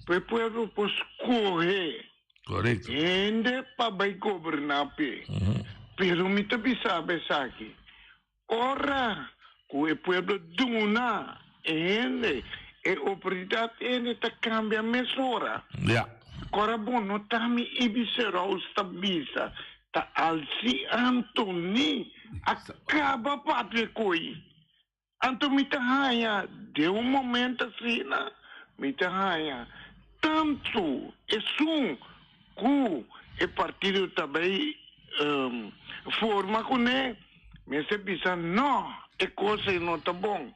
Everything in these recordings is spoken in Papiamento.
Pa e pueblo por skohe hende pa bai goberná p'e. Pero mi ta bisa bo esaki, ora ku e pueblo duna e hende e oportunidat, e hende ta kambia mesora. Ora bo no ta mi Ibiserows ta bisa, ta Alsi Antony a kaba papia ku ei. Anto mi ta haña den un momento asina, mi ta haña tantu esun ku e partido ta bay forma kuné, mester bisa no, e kos ei no ta bon.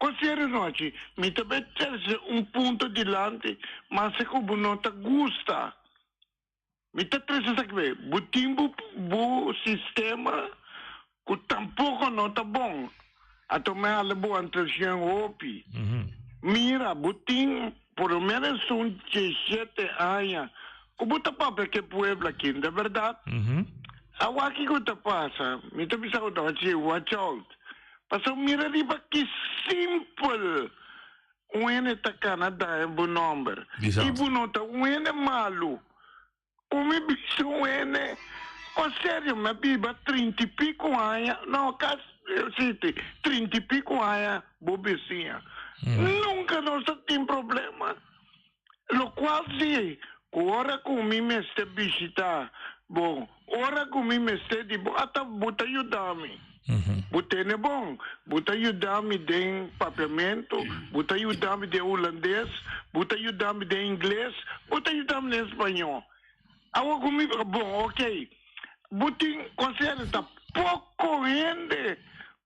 Kosier anochi mi ta bay trese un punto dilanti, mase ku bo no ta gusta. Mi ta trese esaki be, bo tin bo bo sistema ku tampoko no ta bon. Anto mi hala bo antreshon hopi. Mira, bo tin por lo menos un diesshete aña ku bo ta papia ku e pueblo aki, no ta bèrdat? Awa kiko ta pasa? Mi ta bisa ku ta haci watch out. Pasobra mira riba ki simpel Un hende ta kana daña bo nòmber i bo no ta un hende malu. Ku mi bisa un hende, O serio, mi a biba trinta i piku aña, no, kasi, si, trinta i piku aña bo bisiña. Nunka nos a tin problema. Lokual si, ku ora ku mi mester bishitá bo, ora ku mi mester di bo, ata bo ta yuda mi. Bo tene bon, bo ta yuda mi den papiamentu, bo ta yuda mi den hulandes, bo ta yuda mi den ingles, bo ta yuda mi den spañó. Awor ku mi, bon, okey, bo tin konseho, ta poko hende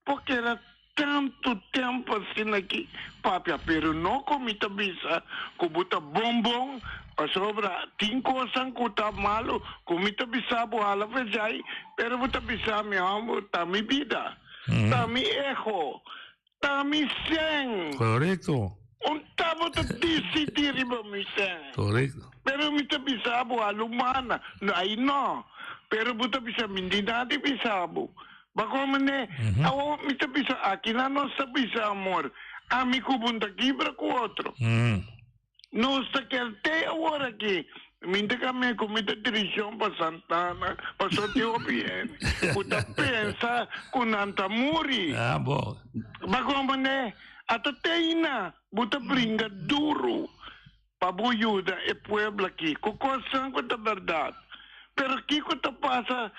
por keda Tantu tempu asina ki papia, pero no ku mi ta bisa ku bo ta bon bon, pasobra tin kosnan ku ta malu ku mi ta bisa bo hala feshai, pero bo ta bisa mi hòmber ta mi bida, ta mi eho, ta mi sèn. Korekto. Un ta bo ta disidí riba mi sèn. Korekto. Pero mi ta bisa bo hala humana, ai no, pero bo ta bisa mi di nada di bisa bo. Bako mane, awor mi ta bisa aki na nos ta bisa amor, ami ku bo n'ta kibra ku otro. Nos ta ker te awor aki, mi n'ta kame ku mi ta dirishon pa Santana, paso tin hopi hende ku ta pensa ku nan ta muri. Bako mane, ata te aina bo ta bringa duru pa bo yuda e pueblo aki ku kosnan ku ta bèrdat. Pero kiko ta pasa?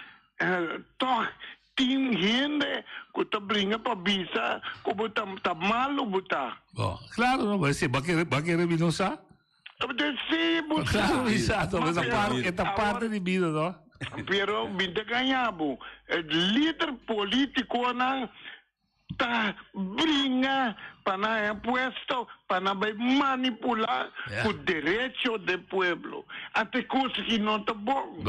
Tòg tin hende ku ta bringa pa bisa ku bo ta ta malu bo ta. Bo, klaro no, bo si bo kere bo kere mi no sa. Si bo sa. Klaro mi sa, to esa parte e ta parte di bida no. Pero mi ta gaña bo, e lider politikonan ta bringa pa nan haña puesto, pa nan bai manipulá ku derecho den pueblo. Ata e kos aki no ta bon.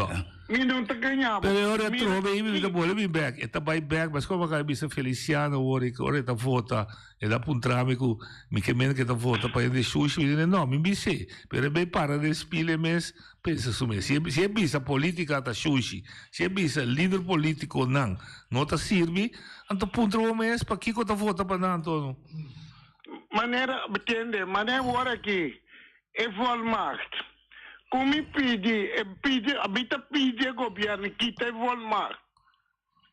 Mi no ta gaña bo. Pero e ora atrobe ei mi ta bole mi bek. E ta bai bek, mas komo a bisa Feliciano awor e ora e ta vota, el a puntra mi ku mi ke mende ku e ta vota pa hende shushi. Mi di no, mi bis'é. Pero e bai para den spil e mes. Pensa su mes. Si e bisa politica ta shushi, si e bisa lider politiconan no ta sirbi, anto puntra bo mes pakico ta vota pa nan anto no. Manera, tende, manera wor aki e volmacht cu mi pidi, e pidi, mi ta pidi e gobierno kita e volmacht.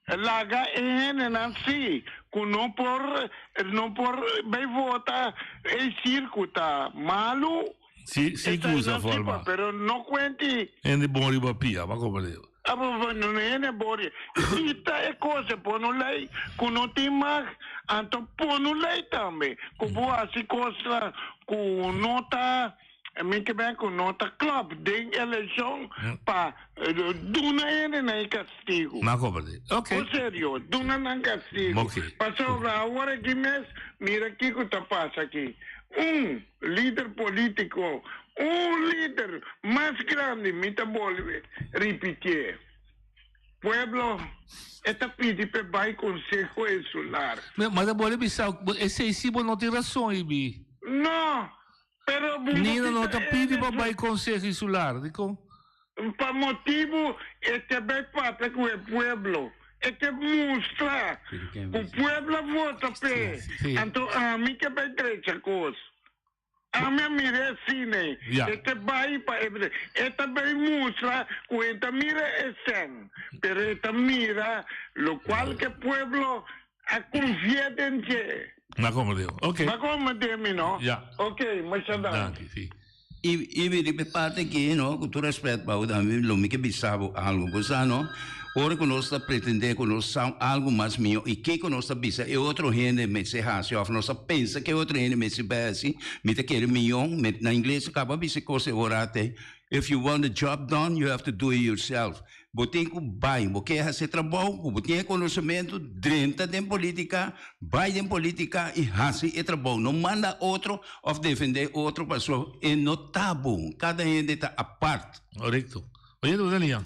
Laga e hendenan si cu no por no por bay vota e circo ta malo. Si, si cu usa forma. Pero no cuenti. Hende bon riba pia, pa comprende. Abo no hende bon riba. Kita e cos e pone un ley cu no tin mag, anto pone un ley tambe cu bo haci cosnan cu no ta. Mi ke ben ku no ta klòp den elekshon pa duna hendenan e kastigu. Ma komprendé. Ok. Por serio, duna nan kastigu. Ok. Pasobra awor aki mes, mira kiko ta pasa aki. Un lider polítiko, un lider mas grandi, mi ta bolbe ripitié, pueblo e ta pidi p'e bai Konseho Insular. Ma ta bolbe bisa, esei si bo no tin rason, Ibi. No! Pero bo Nina no ta bisa pidi pa e bai Conseho Insular, dikon? Pa motibu e ke bai papia ku e pueblo, e ke mustra ku pueblo a vota p'e, anto ami ke bai drecha kos. Ami a mira e sine. E ta bai pa e e ta bai mustra ku e ta mira e sèn, pero e ta mira lokual ku e pueblo a konfia den dje. M'a komprendé. Ok. M'a komprendé mi, no? Ya. Ok, masha danki. Danki, si. I i riba e parti aki, no, ku tur rèspèt pa bo, mi lo mi ke bisa bo algu. Bo sa, no, ora ku nos ta pretendé ku nos sa algu mas mihó i kiko nos ta bisa e otro hende mester hasi òf nos ta pensa ku e otro hende mester bai hasi, mi ta kere mihó, mi na ingles a kaba bisa e kos e ora te, If you want the job done, you have to do it yourself. Bo tin ku bai, bo ke hasi e trabou, ku bo tin e konosementu, drenta den politika, bai den politika i hasi e trabou. No manda otro òf defendé otro pasobra e no ta bo. Kada hende ta apart. Korekto. Oye, ta Daniel.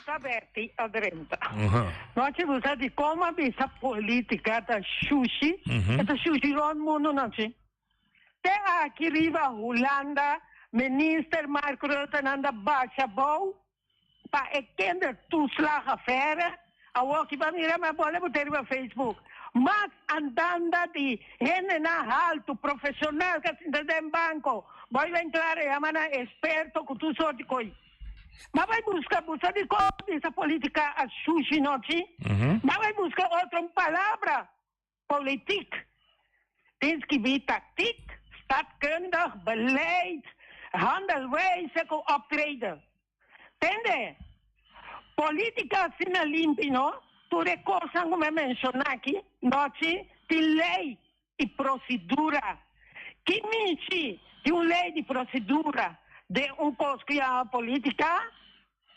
Ta Bertie a drenta. Nochi bo sa di kon a bisa politika ta shushi, e ta shushi rònt mundu nochi. Te aki riba Hulanda minister Mark Rutte nan ta basha bou pa e kindertoeslagaffaire. Awor ki bo mira mi a bole bo te riba Facebook. Mas andanda di hendenan haltu profesional ka sinta den banko bo iba entrar e yama nan experto ku tur sort di koi. Ma bai buska bo sa dikon bisa politika a shushi nochi? Ma bai buska otro un palabra. Politiek. Tin skibí taktiek, stadkundig, beleid, handelwijze ku optreden. Tende? Politika asina limpi no, tur e kosnan ku mi a menshoná aki nochi tin lei i prosedura. Ki mishi di un lei di prosedura den un kos ku yama politika?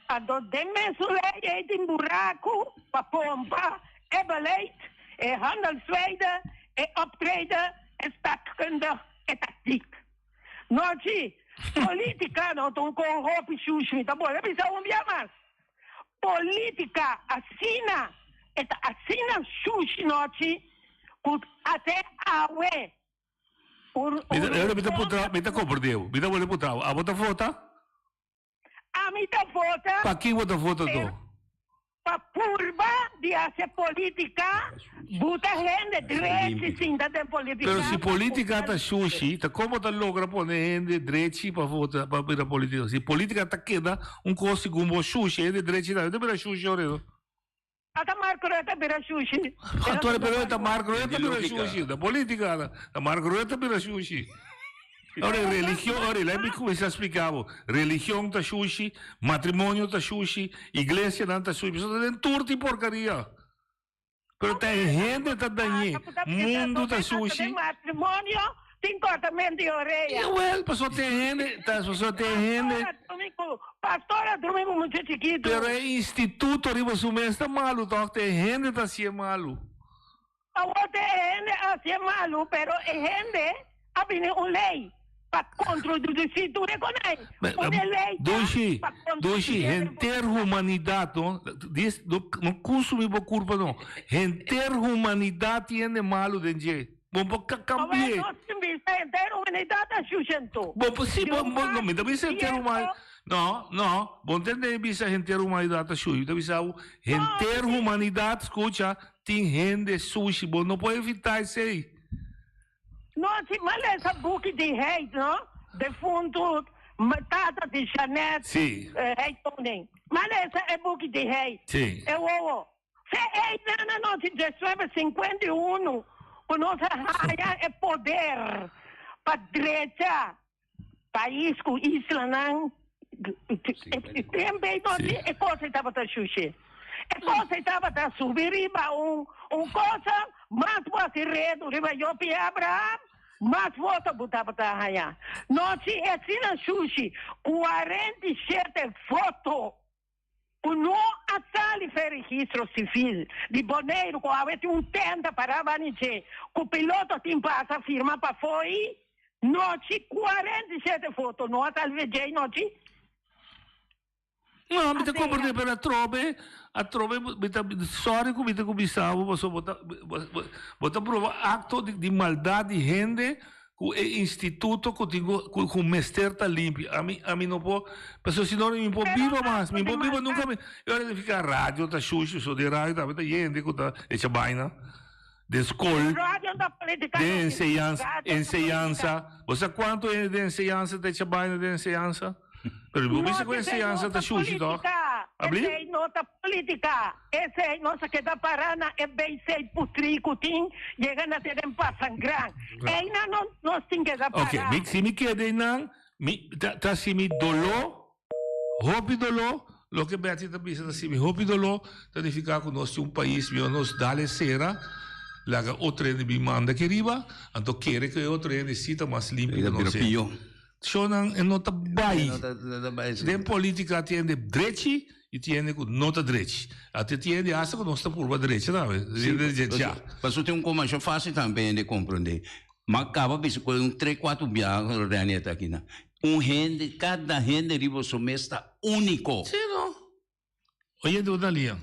Anto den mesun lei ei tin buraku pa pompa e beleid, e handelswijze, e optreden, e staatkundig, e taktiek. Nochi, politica no ta un kon hopi shushi, mi ta bolbe bisa un bia mas. Politica asina, e ta asina shushi nochi ku ate awe un Mi ta puntra, mi ta komprende bo, mi ta bolbe puntra bo, abo ta vota? Ami ta vota. Pa kin bo ta vota to? Pa purba di haci politica, buta hende drechi sinta den politica. Pero si politica ta shushi, ta con bo ta logra pone hende drechi pa vota, pa bira politica? Si politica ta keda un cos segun bo shushi, hende drechi tambe ta bira shushi ora no? Ata Mark Rutte bira shushi. Anto pero ta Mark Rutte bira shushi. Ta politica ta Mark Rutte bira shushi. Ora religion, ora let me cuminsa splica bo. Religion ta shushi, matrimonio ta shushi, iglesianan ta shushi. Pasobra ta den tur tin porcaria. Pero ta e hende ta dañ'é. Mundo ta shushi. Matrimonio Tin cortamento di orea. Jawel, pasobra tin hende, ta pasobra tin hende. Pastor a drumi cu mucha chikitu. Pero e instituto riba su mes ta malu toch, ta e hende ta hacié malu. Awor ta e hende a hacié malu, pero e hende a bini un ley pa controduci tur e conai. Un e ley ta Dushi, pa Dushi, controduci e henter humanidad no, dis, no, no consumi bo curpa no, henter humanidad tin hende malu den dje. Bo por ka Awel kambi'é. nos tin bisa henter humanidat a shushentó. Bo por si Di bo un bo no mi ta parti bisa henter sierto. humani no no bo no tende bisa henter humanidat a shushi mi ta bisa bo No henter mi di. humanidat skucha tin hende sushi bo no por evitá esei. No si mi a lesa buki di Heit no defuntu tata di Jeanette Si. Heit Koning mi a lesa e buki di Heit Si. e wowo. Fe einan anochi diesnuebe 51 ku nos a haya e poder pa drecha pais ku islanan, e tempu ei nochi e kos ei tabata shushe. E kos ei tabata subi riba un un kosa, mas bo hasi redu riba Jopi Abraham, mas voto bo tabata haya. Nochi e asina shushi, 47 voto. Ku no a sali fe registro sivil di Boneiru ku awe tin un tenta pará bani dje ku piloto tin pasa firma pafó i nochi 47 foto no a sali fe dje i nochi. No, mi ta komprendé, pero atrobe, atrobe mi ta, sorry ku mi ta kuminsá bo, pasobra bo ta, bo ta proba akto di maldat di hende Ku e instituto ku tin ku ku ku mester ta limpi. Ami ami no por pasobra si no mi por biba mas, mi por biba nunka mi e ora di fika radio ta shushi so den radio tambe ta yende ku ta echa baina. Den skol, den enseñansa, enseñansa. Bo sa kuantu hende den enseñansa ta echa baina den enseñansa? Pero bo bisa ku enseñansa ta shushi tòg? Abli? Esei no ta politica. Esei nos a keda para na e BC putri ku tin yega na te den Pasangran. Einan no nos tin keda para. Ok, mi si mi keda einan mi ta ta hasi mi doló. Hopi doló, loke Betty ta bisa ta sibi hopi doló, ta nifiká ku nos tin un pais mihó nos dal e sera, laga otro hende bin manda aki riba, anto kere ku e otro hende si ta mas limpi ku nos hende. Shownan e no ta bai. Den politika tin hende drechi i tin hende ku no ta drechi. Ate tin hende hasta ku nos ta purba drecha tambe. Pasobra tin un kos masha fásil tambe pa hende komprondé. M'a kaba bisa ku un tres kuatro biaha Rene ta aki nan. Un hende, kada hende riba su mes ta úniko. Sí no. Oye di Dalia.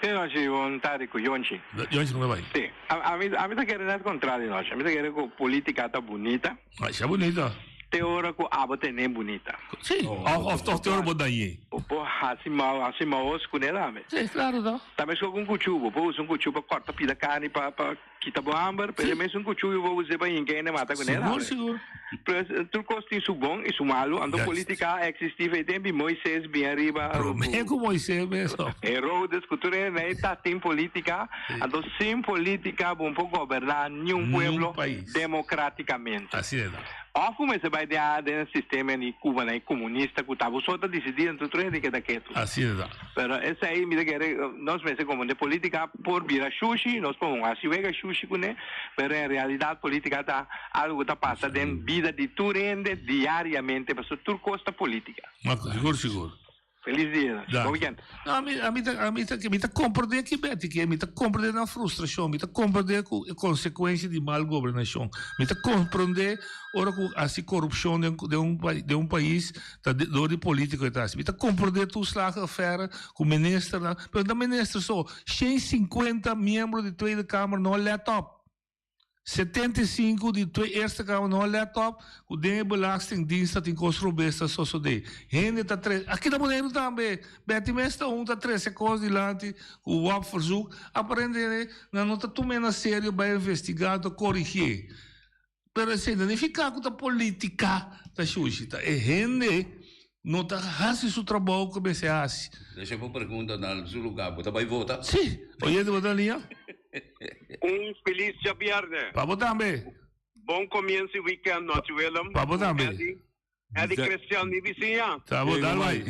Sí nochi bon tardi ku Yonchi. Yonchi kon ta bai? Sí. Ami ami ta kere net kontrario nochi. Ami ta kere ku politika ta bunita. Masha bunita. Te ora ku abo ten'é bunita. Sí. Òf òf tòg te ora bo dañ'é. Bo por hasi mau hasi maos kuné tambe. Sí, klaro ta. Ta meskos ku un kuchú. Bo por usa un kuchú pa kòrta pida karni pa pa. Kita bo hamber, pero e mesun cuchuyo bo usa pa hinca hende mata cu nel Sigur, sigur. Pues, tur cos tin su bon y su malu. Anto politica a existi fe tempi Moises bien ariba. Prome cu Moises mes. Herodes cu tur hende ei ta tin politica. Anto sin politica bo no por goberna niun pueblo democraticamente. Así es. Of cu mester bay den a den e sistema di Cuba nan e comunista cu ta bo so ta dicidi anto tur hende keda ketu. Así es ta. Pero esey mi ta kere nos mester como den politica por bira shushi, nos por hunga haci wega shushi cune, pero en realidad politica ta algo cu ta pasa den bida di tur hende diariamente pasobra tur cos ta politica. Sigur sigur. Feliz dia. Bon weekend. No, ami, ami ta, ami ta, mi ta comprende ki Betty ke, mi ta comprende nan frustracion, mi ta comprende ku e consecuencia di mal gobernacion. Mi ta comprende ora ku hasi corupcion den, den un, den un pais ta de, door di politico e ta hasi. Mi ta comprende toeslagenaffaire ku ministernan, pero no ta minister so, 150 miembro di Tweede Kamer no a let op. 75 di Twee Eerste Kamer no a let op ku den e Belastingdienst ta tin kos robes ta sosodé. Hende ta trese, aki na Boneiru tambe, Betty mes ta un ta trese kos dilanti ku wap verzoek, aparentemente nan no ta tum'é na serio bai investigá ta korigié. Pero esei no nifiká ku ta politika ta shushi, ta e hende no ta hasi su trabou ku mester hasi. Desha bo pregunta na su lugá, bo ta bai vota? Sí. Oyente bo ta liña? Un felis djabièrnè. Pa bo tambe. Bon komienso di weekend nochi Willem. Pa bo tambe. Eddie, Eddie Christian mi bisiña. Ta bo dal bai.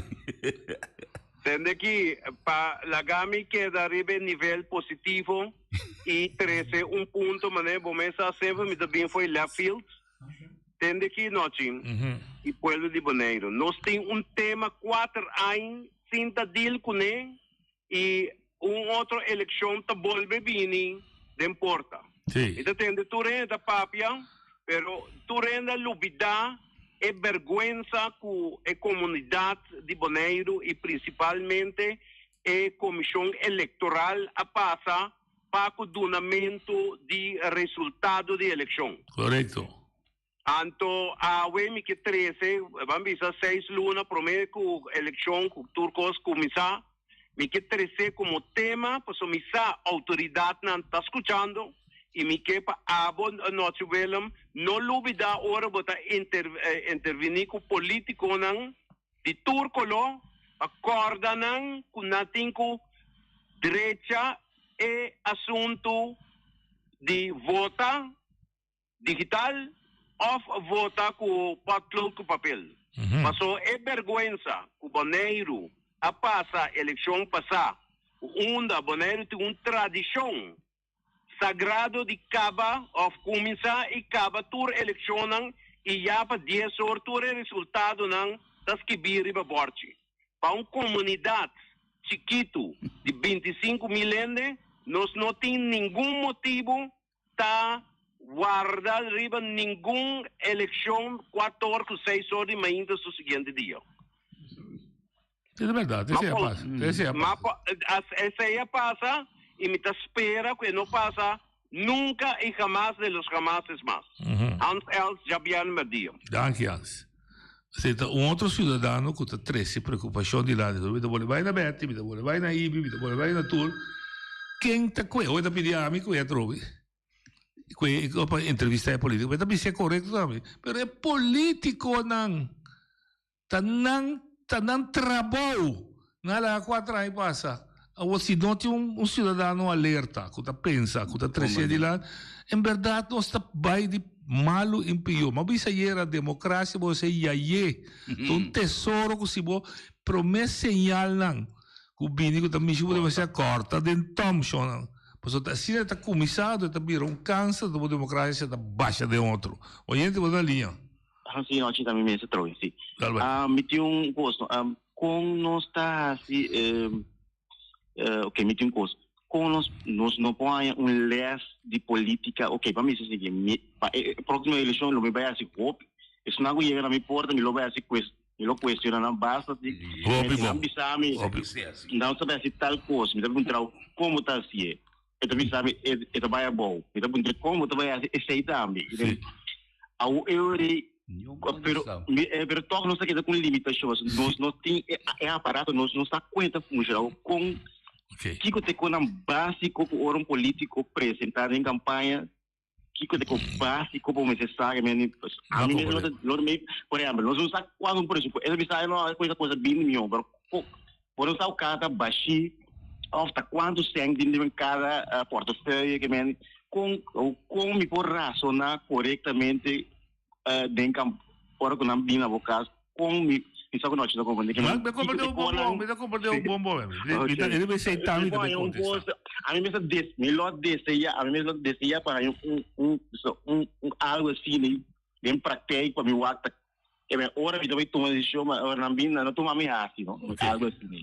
Tende aki pa laga mi keda riba e nivel positivo y trece un punto manera bo mes sa semper mi ta bin fo'i left field. Tende aki nochi y pueblo di Boneiru nos tin un tema cuater añ sin ta deal cune y un otro eleccion ta bolbe bini den porta. Mi ta tende tur hende ta papia, pero tur hende a lubida e berguensa cu e comunidad di Boneiru y principalmente e Comision Electoral a pasa pa cu dunamento di resultado di eleccion. Corecto. Anto awe mi ke trese, ban bisa seis luna prome ku elekshon ku tur kos kuminsá, mi ke trese komo tema pasobra mi sa outoridatnan ta skuchando i mi ke pa abo Notje Willem no lubidá ora bo ta intervení ku politikonan di tur koló pa kòrda nan ku nan tin ku drecha e asuntu di vota. Digital of vota ku potlood ku papel. Paso e berguensa ku Boneiru a pasa elekshon pasá ku unda Boneiru tin un tradishon sagrado di kaba of kuminsá i kaba tur elekshonnan i ya pa dies or tur e resultadonan ta skibí riba bòrchi. Pa un komunidat chikitu di 25.000 hende nos no tin ningun motibu ta warda riba ningun eleccion cuatro or cu seis or di mainta su siguiente dia. Esei ta berdad, esei a pasa. Esei a pasa. Esei a pasa y mi ta spera cu e no pasa nunca y jamas de los jamases mas. Hans Els, djabièrnè merdia. Danki Hans. Esei ta un otro ciudadano cu ta trece preocupacion dilanti. Mi ta bole bay na Betty, mi ta bole bay na Ibi, mi ta bole bay na tur. Ken ta cue? Hoy ta pidi ami cue atrobe. Ku e pa entrevista e polítiko. Mi ta bis'é korekto tambe. Pero e polítikonan ta nan ta nan trabou. Nan a laga kuater aña pasa. Awor si no tin un siudadano alerta ku ta pensa, ku ta trese dilanti, en bèrdat nos ta bai di malu en pió. Mi a bisa ayera demokrasia bo esei yayé. Ta un tesoro ku si bo promé señalnan ku bini ku ta mishi bo demasiado kòrta den tòm shonnan. Pasobra ta asina e ta kuminsá anto e ta bira un kanser anto bo demokrasia ta basha den otro. Oyente bo ta na liña. Sí, no, chita mi mester trobe, sí. Ah, mi tin un kos, no. Um, kon nos ta hasi, um, uh, ok, mi tin un kos. Kon nos, nos no por haña un les di política, ok, pa mi sigui, mi, pa e, e próximo eleccion lo mi bai hasi hopi. Esnan ku yega na mi porta, mi lo bai hasi kues, mi lo kuestiona nan basta si, Hopi nan bon. bisa mi, Hopi. nan ta bai hasi tal kos, mi ta puntra kon bo ta hasié. E ta bisa mi, e, e ta bai abou. Mi ta puntra kon bo ta bai hasi esei tambe. Sí. Awo e ora ei, pero, mi, eh, pero tòg nos ta keda ku un limitashon. Nos no tin e, e aparato, nos no sa kon e ta funshoná. Awo kon, Oké. kiko ta e konan básiko ku ora un polítiko presentá den kampaña, kiko ta e kos básiko ku bo mester sa? Mi, mi, No ami mes no ta, komprendé. no mi, por ehèmpel, nos no sa kuantu un presupuesto, e ta bisa no, e kosa kosta binti mion, pero ko, bo no sa ku kada ta bashí òf ta kuantu sèn tin den kada portefeuille ke men kon kon mi por rasoná korektamente den kamp ora ku nan bin na bo kas kon mi mi sa ku nochi ta komprendé ke men Mi ta komprendé bo bon bon mi ta komprendé bo bon bon mi ta riba esei tambe mi ta bai kontestá. Ami mes ta des mi lo deseá ami mes lo deseá pa haña un un un un algu asina den praktijk pa mi wak ta E men ora mi ta bai tuma desishon, ma ora nan bin nan no tuma mi hasi, no? Ok. Algo asina.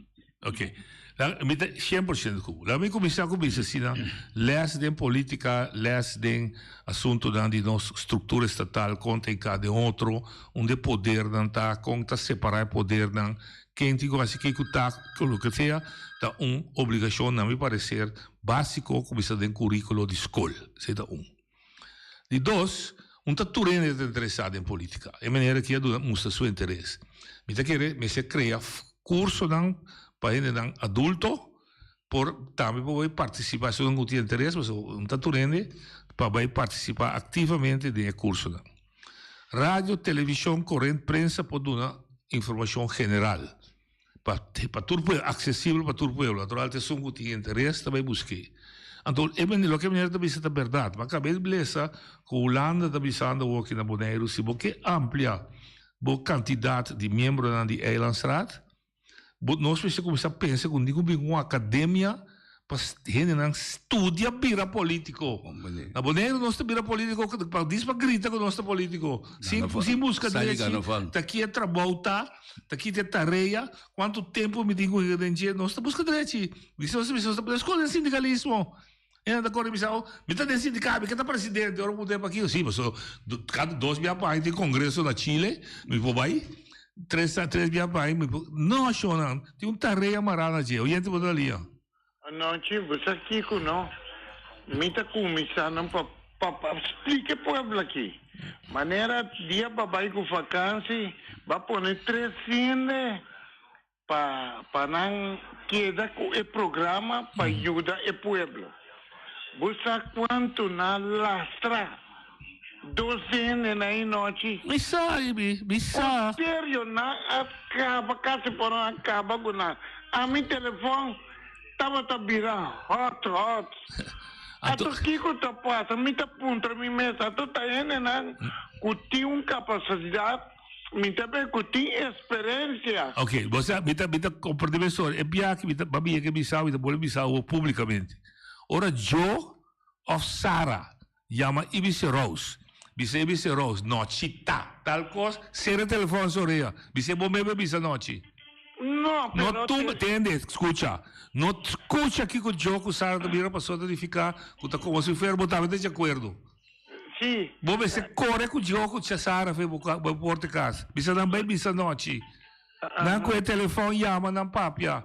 Ok. La, mi ta 100% ku bo. Laat mi kuminsá ku bisa asina, les den politika, les den asuntunan di nos struktura estatal, kon ta hinká den otro, unda e podernan ta, kon ta separá e podernan, ken tin ku hasi ke ku ta, ku loke sea, ta un obligashon na mi pareser básiko ku bisa den kuríkulo di skol. Esei ta un. Di dos, un ta tur hende ta interesá den polítika. E manera aki a duna mustra su interes. Mi ta kere mester krea kursonan pa hendenan adulto por tambe por bai partisipá si nan ku tin interes, pasobra un ta tur hende pa bai partisipá aktivamente den e kursonan. Radio, televishon, korent, prensa por duna informashon general. Pa pa tur pueblo, aksesibel pa tur pueblo. Natural ta esun ku tin interes ta bai busk'é. Anto e mene loke e meneer ta bisa ta bèrdat. Bo a kaba di lesa ku Hulanda ta bisando awor aki na Boneiru si bo ke amplia bo kantidat di miembronan di Eilandsraad, bo nos mester kuminsá pensa ku tin ku bin un akademia pa hendenan studia bira politico. Na Boneiru nos ta bira politico pa dis pa grita cu nos ta politico. Sin sin busca drechi ta ki e trabou ta, ta ki ta e tarea, cuanto tempo mi tin cu hira den dje, nos ta busca drechi. Bisa nos ta bisa nos ta escoge den sindicalismo. Hende ta core bisa oh mi ta den sindicato mi ke ta presidente ora cu tempo aki. Si paso cada dos bia pa aña tin congreso na Chile mi por bay. Tres tres bia pa aña mi por no shownan tin un tarea mara na dje. Oyente bo ta lia. Anochi, bo sa kiko no? Mi ta kuminsá nan pa pa pa splika e pueblo aki. Manera dia pa bai ku fakansi, ba pone tres hende pa pa nan keda ku e programa pa yuda e pueblo. Bo sa kuantu nan lastra dos hende na e nochi? Mi sa, mi, mi sa. Kon serio nan a kaba, kasi por nan a kaba ku nan. Ami telefòn tabata bira hòt hòt. Ato kiko ta pasa? Mi ta puntra mi mes, ato ta hendenan ku tin un kapasidat, mi ta be ku tin eksperensia. Ok, bo sa, mi ta, mi ta komprende mesora. E biaha mi ta, mi yega bisa, mi ta bolbe bisa awor públikamente. Ora Joe òf Sara Yama Ibise Rose. Bisa Ibise Rose, nochi ta tal kos, sera e telefòn su orea. Bisa e bo mebe bisa nochi. No, No pero tuma, te. tende, skucha. No skucha kiko Joe ku Sara ta bira pasobra ta nifiká ku ta komo si fuera bo tambe ta di akuerdo. Si. Bo mester kore ku Joe ku Sara fe bo bo porta kas. Bisa nan bai bisa nochi. Nan ku e telefòn yama nan papia.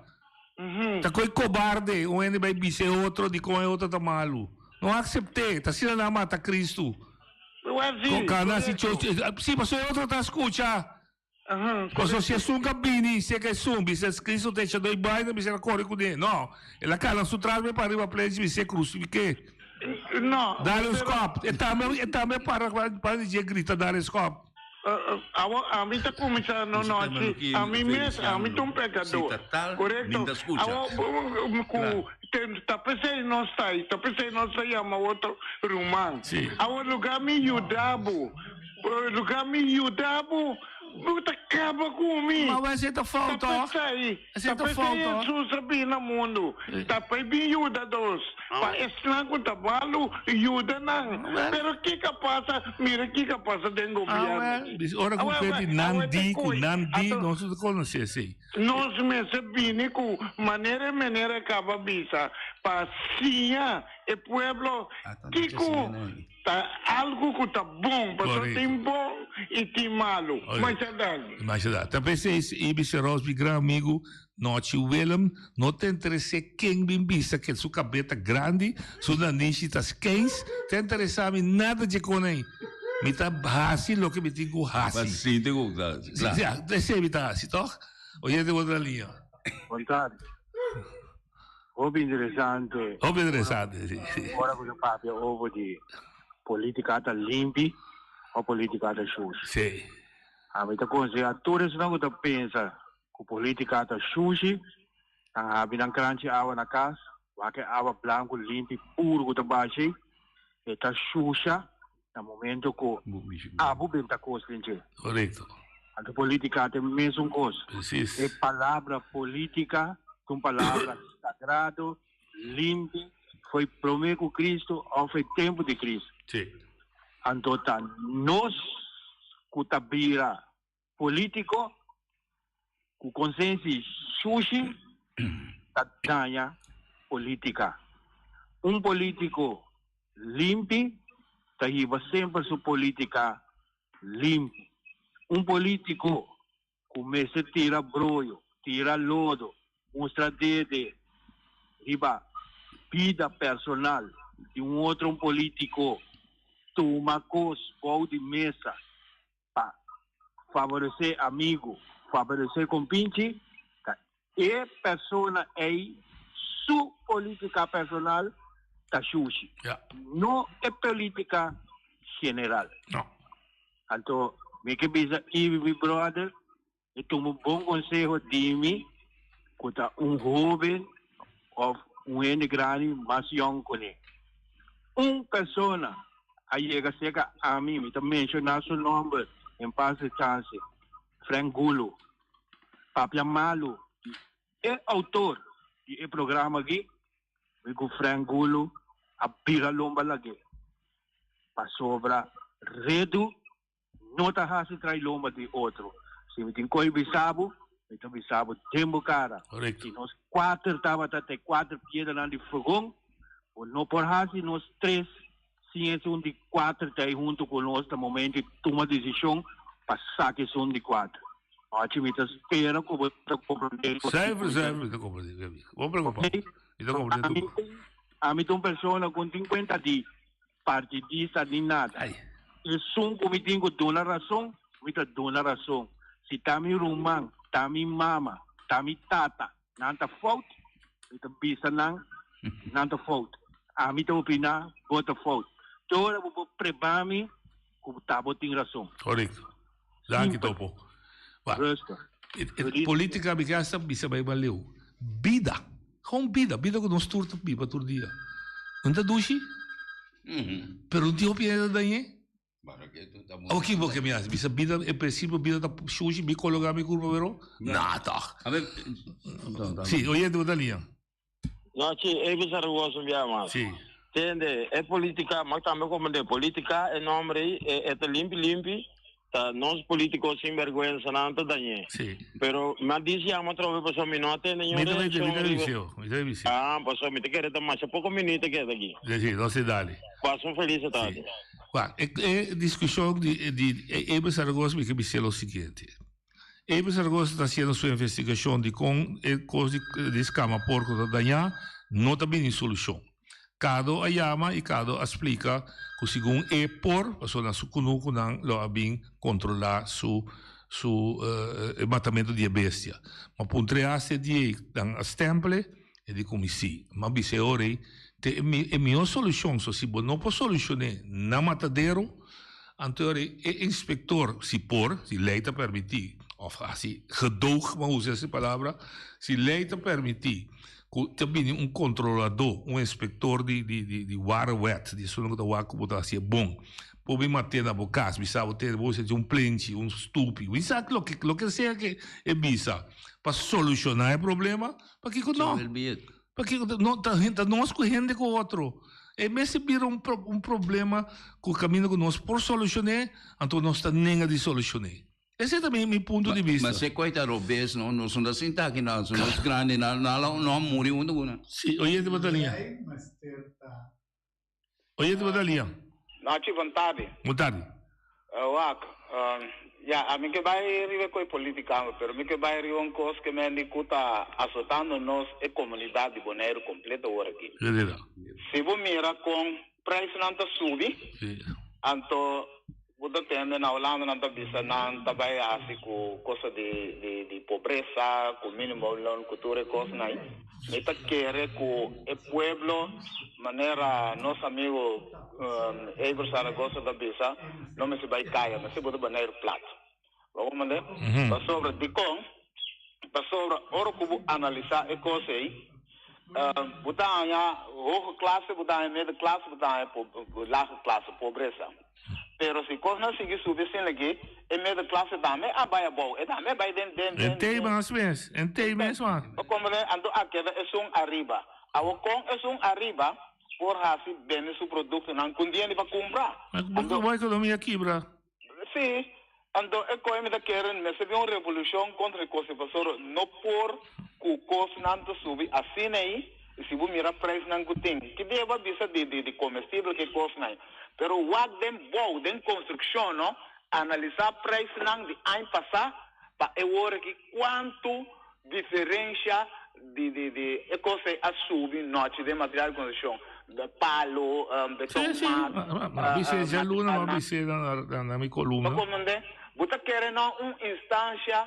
Ta koe kobarde un hende bai bisa e otro dikon e otro ta malu. No aksept'é. Ta asina nan a mata Kristu. Si, Kana si Si, pasobra e otro ta skucha. Pasobra si esun ka bini seka esun, bisa Kristu ta echa doi baina, bisa el a kore kuné. No, el a kana su tras bai pa riba plenchi, bisa e krusifik'é. No. Dale un skòp. E tambe, e tambe para pa di dje grita dale skòp. Awor ami ta kuminsá no nochi, ami mes, ami ta un pekador. Korekto? Awor ku ta p'esei nos ta ei, ta p'esei nos ta yama otro ruman. Awor lugá mi yuda bo, lugá mi yuda bo, bo ta kaba ku mi. Ma awor esei ta fout tòg? Ta p'esei, Esei ta ta p'esei fout tòg? Hesus a bini na mundu, ta pa e bin yuda nos, pa esnan ku ta malu yuda nan. Pero kiko a pasa? Mira kiko a pasa den gobièrnu Awel, bis ora ku Awel, ke di nan awel ta di ku koe. nan di, Anto nos no ta konosé esei. nos mester bini ku manera e manera kaba bisa pa siña e pueblo kiko Ta algu ku ta bon, pasobra tin bon i tin malu. Masha danki. Masha danki. Ta p'esei Ibi Seros, mi gran amigu, Nochi Willem, no ta interes'é ken bin bisa ke su kabet ta grandi, su nanishi ta skeins, ta interesá mi nada dje kon ei. Mi ta hasi loke mi tin ku hasi. Pa sinti ku ta kla. Ya, esei mi ta hasi, tòg? Oyente bo ta na liña. Bon tardi. Hopi interesante. Hopi interesante, si. Ora ku ta papia over di politica ta limpi o politica ta shushi. Si. Ami ta konseha tur esnan ku ta pensa ku politica ta shushi, nan habi nan kranchi awa na kas, wak e awa blanku limpi puru ku ta bashi, e ta shusha na momento ku abo benta kos den dje. Korekto. Anto politica ta e mesun kos. Precies. E palabra politica ta un palabra sagrado, limpi, foi prome ku Cristo of e tempo di Cristo. Si. Anto ta nos ku ta bira Politico cu consensi shushi ta daña politica. Un politico limpi ta hiba semper su politica limpi. Un politico cu mester tira broyo, tira lodo, mustra dede riba bida personal di un otro un politico, tuma cos bou di mesa Pa favoresé amigu, favoresé kompinchi, ta e persona ei su polítika personal ta shushi, no e polítika general. Anto mi ke bisa Ivy mi brother, E tuma un bon conseho di mi cu ta un hoben of un hende grandi mas yong cu ne. Un persona a yega cerca ami, mi ta menciona su nomber en paz descanse, Frank Gulu, papia malu di e autor di e programa aki, mi cu Frank Gulu a bira lomba lag'e pasobra redu No ta hasi trai lomba di otro. Si mi tin koe bisa bo, mi ta bisa bo den bo kara. Korekto. Si nos kuater tabata ta e kuater piedranan di fogon, bo no por hasi nos tres sin esun di kuater ta ei huntu ku nos na momento di tuma desishon pa saka esun di kuater. Ochi mi ta spera ku bo ta komprendé. Zuiver, zuiver mi ta komprendé, mi amigo. Bo preokupa. Mi ta komprendé tur. Ami ta un persona ku no tin kuenta di partidista ni nada. Esun ku mi tin ku duna rason, mi ta duna rason. Si ta mi ruman, ta mi mama, ta mi tata, nan ta fout, mi ta bisa nan, nan ta fout. Ami ta opiná, bo ta fout. Te ora bo por preba mi ku ta bo tin rason. Korekto. Danki Topo. Rustig. Politica mi ke hasta bisa bai baleu. Bida. Gewoon bida. Bida ku nos tur ta biba tur dia. No ta dushi? Pero no tin hopi hende ta dañ'é. Awor ki bo ke mi hasi? Bisa bida, en principio bida ta shushi, mi kologa mi kurpa pero? Nah tòg. Si, oyente bo ta liña. No, chi, e bisa Rugoso un biaha mas. Si. Tende, e politica, ma tambe comprende, politica e nombre ei, e, e ta limpi limpi, ta nos politico sinvergüenza nan ta dañ'é. Si. Pero mi a dici yama atrobe pasobra mi no a tende niun Mi ta mi reaccion ta riba. visio, mi ta visio. Ah, pasobra mi ta kere ta masha poco minuut a keda aki. Si, si, no si dale. Pasa un feliz tarde. Si. Wak, e, e discusion di, di Abel Zaragoza mi ke bis'é lo siguiente. Abel Zaragoza ta hasiendo su investigacion di con e cos di, di scama porco ta daña, no ta bini solucion. Cado a yama y Cado a splica cu segun e por, pasobra na su cunucunan lo a bin controla su su e matamento di e bestia. Ma puntr'e hasta e di ei, nan a stemple, e di cu mi si. M'a bisa e ora ei. Te e mi e mihó solushon, so si bo no por solushoné na matadero, anto ora e inspektor, si por, si lei ta permití, òf hasi gedoog, bo a usa ese palabra, si lei ta permití ku ta bini un kontroladó, un inspektor di di di di warewet, di esun ku ta wak ku bo ta hasié bon, por bin maté na bo kas, bisa bo te bo hasi un plenchi, un stupi, wisa loke loke sea ke e bisa pa solushoná e problema, pakiko no? Pakico no ta ta nos cu hende cu otro. E mester bira un un problema cu caminda cu nos por solucione, anto nos ta nenga di solucione. Ese ta mi mi punto di vista. Ma se coy ta robes no, nos no ta sinta aki na, nos grandi na na no a muri hunto cu nan. Si, oyente bo ta liña. Oyente bo ta liña. Nochi, bon tardi. Bon tardi. Wak, ya, ami ke bai riba e koe politica amo, pero mi ke bai riba un kos ke mendi ku ta asotando nos e komunidat di Boneiru kompleto awor aki. Si bo mira kon preisnan ta subi, anto Bo ta tende na Hulanda nan ta bisa nan ta bai hasi ku cosa di di di pobresa, ku minimumloon, ku tur e kosnan ai. Mi ta kere ku e pueblo, manera nos amigo Eber Zaragoza ta bisa, no mester bai kaya, mester bo ta Boneiru plat. Bo comprende? Pasobra dikon? Pasobra ora ku bo analisa e kos ei, bo ta haña hoge klase, bo ta haña middenklase, bo ta haña lage klase, pobresa. Pero si kosnan sigui subi asina aki, e middenklasse tambe a bai abou, e tambe a bai den den den. En tei mas mes, en tei mes man. Bo komprende? Anto a keda esun ariba. Awor kon esun ariba por hasi bende su produktonan ku un diende pa kumpra? Anto bo ekonomia kibra. Si, anto e koe mi ta kere mester bin un revolushon kontra e kos ei pasobra no por ku kosnan ta subi asina ei i si bo mira preisnan ku tin ki dia bo a bisa di di di komestibel ki kosnan ei pero wak den bou den konstrukshon no analisá preisnan di aña pasá pa e wor aki kuantu Diferencia di di di e cos ey a subi nochi den material di construccion, palo, beton Sí, sí, mat, m'a bis'é djaluna, m'a materialnan. bis'é na na mi columna. Pa comprende, bo ta kere na un instancia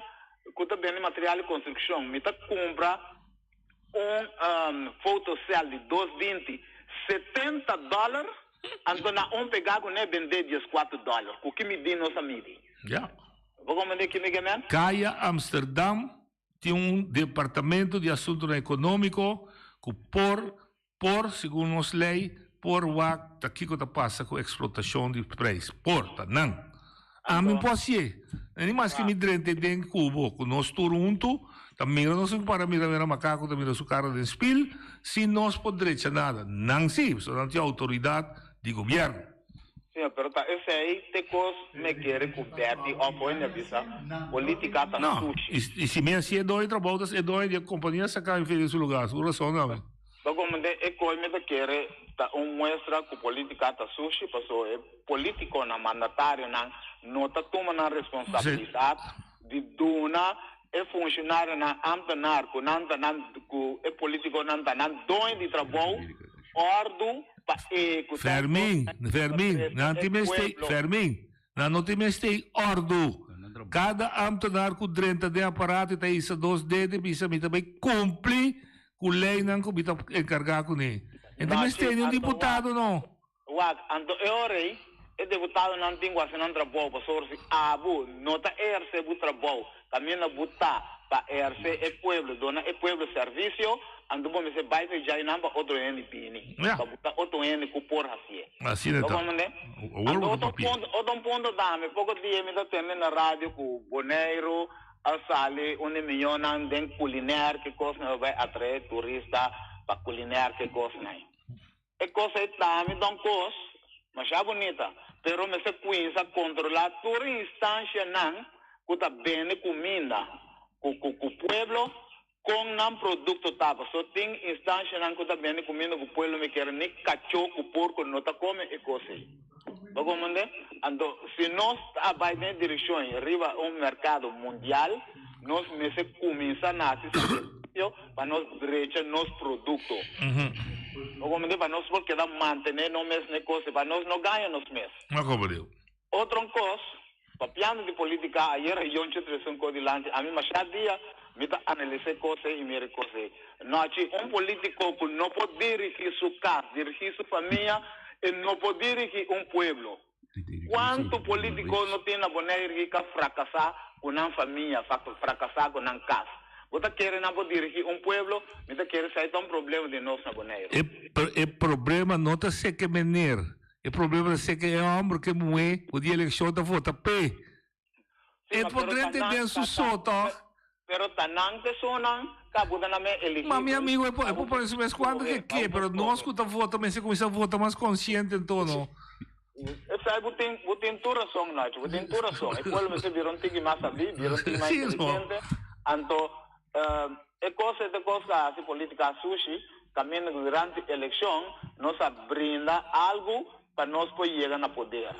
cu ta bende material di construccion, mi ta cumpra un fotocel di dos binti, 70 dollar, anto na un pega cu ne bende 14 dollar, cu ki midi nos a midi? Ya. Bo comprende ki mi ke men? Kaya Amsterdam tin un departamento di asuntonan ekonómiko ku por por, segun nos lei, por wak ta kiko ta pasa ku eksplotashon di preis. Por, ta nan. Ami por hasié. Ni maske mi drenta den kubo ku nos tur huntu ta mira nos tin ku para mira mira makaku ta mira su kara den spil si nos por drecha nada. Nan si, pasobra nan tin outoridat di gobièrnu. Señor, pero ta esey te cos me kere cu Betty of hoy a bisa politica ta No, sushi. y si mi haci e doño trabou ta e doño di e compania saca mi di su lugar, su razon tambe. Ta comprende e coy mi ta kere ta un muestra cu politica ta sushi paso e politiconan, mandatarionan no ta tuma nan responsabilidad di duna e funcionarionan, ambtenaar cu nan ta nan cu e politiconan ta nan doño di trabou ordu pa ehecuta e Fermin, cosnan cu ta Fermin, trece nan e tin mester, pueblo. Fermin, nan no tin mester ordu. Cada ambtenaar cu drenta den aparato y ta hisa dos dedo y bisa mi ta bay cumpli cu leynan cu mi ta encarga cune. E tin Nachi, mester ni un anto wak, diputado no. wak, anto e ora ey, e deputadonan tin cu haci nan trabou pasobra si abo no ta eherce bo trabou Caminda bo ta pa ehercé e pueblo, duna e pueblo servicio, anto bo mester bai feja nan pa otro hende bini, Ja. pa bo ta otro hende cu por hacié. Asina Bo ta. comprende? Awor Anto bo ta otro papia. punto, otro punto tambe, poco dia mi ta tende na radio cu Boneiru a sali un di miyonan den culinair ki cosnan lo bai atrae turista pa culinair ki cosnan. E cos ei tambe ta un cos masha bunita, pero mester cuinsa controla tur e instancianan cu ta bende cuminda cu cu pueblo con nan producto ta, pasobra tin instancianan cu ta bende cuminda cu pueblo mi kier ni cacho cu porco no ta come e cos ei. Bo comprende? Anto si nos ta bay den e direccion ei riba un mercado mundial nos mester cuminsa na haci sacrificio pa nos drecha nos producto. Bo comprende? Pa nos por keda mantene nos mes negocio, pa nos no gaña nos mes. Ma como diu? Otro cos, papiando di politica, ayer a Yoncho trece un cos dilanti, ami masha dia. Mi ta analisá e kos ei i mira e kos ei. Nochi, un polítiko ku no por dirigí su kas, dirigí su famia, e no por dirigí un pueblo. Kuantu polítiko no tin na Boneiru ki ka frakasá ku nan famia, frakasá ku nan kas? Bo ta kere nan por dirigí un pueblo? Mi ta kere esei ta un problema di nos na Boneiru. E problema no ta seke meneer, e problema ta seke e hòmber ku e muhé ku di elekshon ta vota p'e. E por drenta den su so tòg? Pero ta nan personan ka buta nan mes eligibel. Ma mi amigo e por e por pone su mes cuanto ke ke pero nos ku ta vota mester kuminsá vota mas konsiente anto no. Esei bo tin bo tin tur rason Nacho bo tin tur rason e pueblo mester bira un tiki mas sabí bira un tiki mas inteligente anto e kos e ta kos ta hasi politica sushi kaminda ku durante elekshon nos a brinda algu pa nos por yega na poder.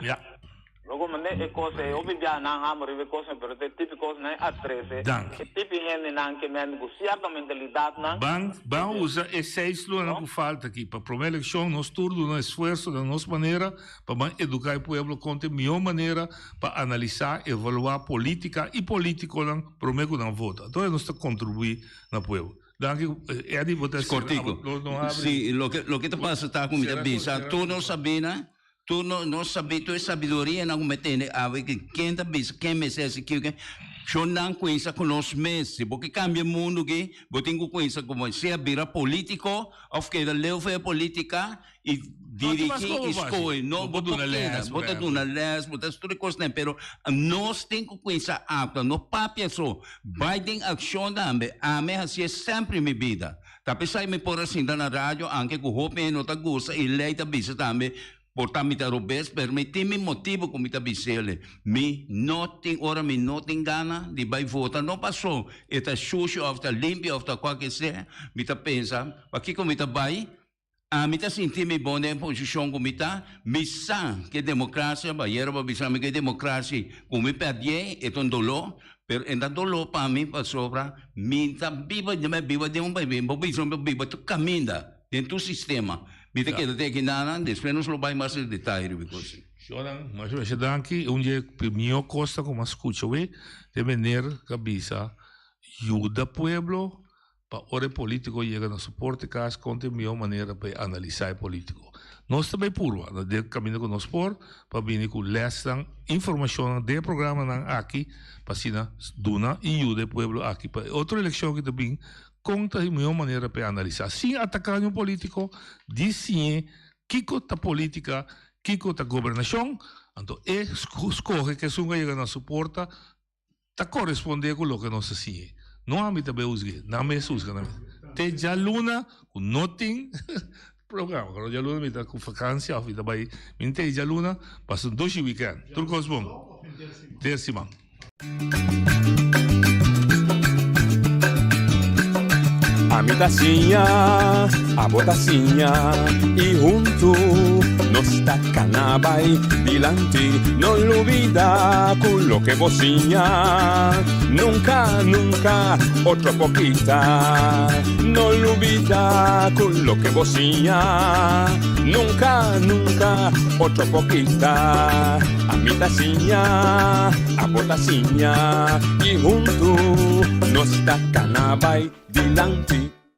Loco mende e cos ey hopi bia nan hamo riba e cosnan pero ta e tipi cosnan ey a trece Danki. e tipi hendenan ke mende cu cierto mentalidadnan Ban ban usa e seis lunanan cu falta aki pa prome eleccion nos tur duna esfuerzo na nos manera pa ban educa e pueblo con ta e mihor manera pa analisa, evalua politica y politiconan prome cu nan vota. Entonces nos ta contribui na pueblo. Danki Eddie bo ta Cortico. Si loke loke ta pasa ta cu mi ta bisa tur nos sabina Tur no no sabi tur e sabidorianan ku mi tene awe ki ken ta bisa ken mester hasi kiko ken shon nan kuinsa ku nos mes si bo ke kambia e mundu aki bo tin ku kuinsa komo sea bira politiko òf keda leu for e politika i dirigi i skohe no bo por keda bo ta duna lès bo ta hasi tur e kosnan pero nos tin ku kuinsa aktua no papia so bai den akshon tambe ami a hasié semper mi bida. Ta p'esei mi por a sinta na radio anke ku hopi hende no ta gusta i lei ta bisa tambe por ta mi ta robes pero mi tin mi motibu ku mi ta bis'ele. Mi no tin ora mi no tin gana di bai vota no paso e ta shushi of ta limpi of ta kualke sea mi ta pensa pakiko mi ta bai ami ta sinti mi bon den e posishon ku mi ta mi sa ke demokrasia bayero bo a bisa mi ke demokrasia ku mi pèrdie e ta un doló Pero e ta doló pa mi pasobra mi ta biba, mi a biba den un pais, bo bisa mi a biba tur kaminda, den tur sistema. Mi ta keda te aki nana, despues nos lo bai mas den detaye riba e kos. Shornan, masha masha danki. Un dje mihó kosnan ku mi a skucha awe ta e meneer ku a bisa yuda pueblo Pa ora e politico yega na su porta e cas con ta e mihor manera pa e analisa e politico. Nos ta bay purba na den caminda cu nos por pa bini cu lesnan, informacionnan den e programanan aki pa asina duna y yuda e pueblo aki pa e otro eleccion cu ta bin con ta e mihor manera pa e analisa sin ataca niun politico di siñe kico ta politica, kico ta gobernacion, anto e scoge cu esun cu a yega na su porta ta corespondé cu loke nos ta siñe. No ami ta bay huzgué, nan mes huzga nan mes. Te djaluna cu no tin programa, pero djaluna mi ta cu vakantie of mi ta bay, mi no tin djaluna, pasa un dushi weekend. Tur cos bon. Ter siman. Ami ta siña, abo ta siña y huntu nos ta cana bay dilanti. No lubida cu loke bo siña nunca, nunca otro por kita. No lubida cu loke bo siña nunca, nunca otro por kita. Ami ta siña, abo ta siña y huntu nos ta cana bay dilanti.